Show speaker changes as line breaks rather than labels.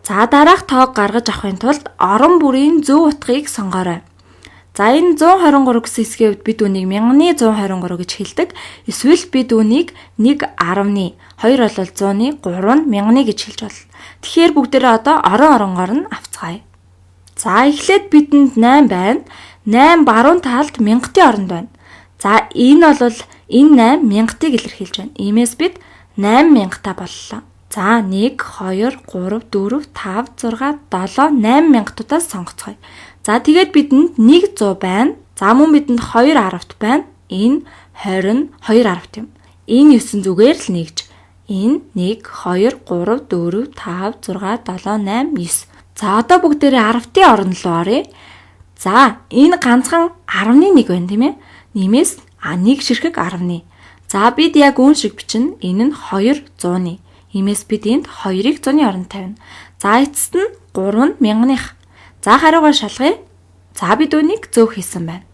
За, дараах тоог гаргаж авахын тулд орон бүрийн зөв утгыг сонгоорой. За, энэ 123 гэсэн хэсгийн хувьд бид үүнийг 1123 гэж хэлдэг. Эсвэл бид үүнийг 1.2 бол 100-ны 3 нь 1000-ны гэж хэлж болно. Тэгэхээр бүгдээрээ одоо орон оронгоор нь авцгаая. За, эхлээд бидэнд 8 байна. 8 баруун талд мянгатын оронд байна. За, энэ бол энэ 8 мянгатыг илэрхийлж байна. Иймээс бид 8000 та боллоо. За, 1 2 3 4 5 6 7 8 мянгатуудаас сонгоцгоё. За, тэгээд бидэнд 100 байна. За, мөн бидэнд 2 10-т байна. Энэ 22 10-т юм. Энэ 9 зүгээр л нэгж. Энэ 1 2 3 4 5 6 7 8 9. За, одоо бүгдээрээ 10-ын орон руу оръё. За, энэ ганцхан 10-ны 1 байна, тийм ээ. Нэмээс 1 ширхэг 10-ны. За, бид яг үүн шиг бичнэ. Энэ нь 200-ны. Иймээс бид энд 2-ыг 100-ны оронд тавина. За, эцэст нь 3 нь мянгных. За, хариугаар шалгая. За, бид үүнийг зөв хийсэн байна.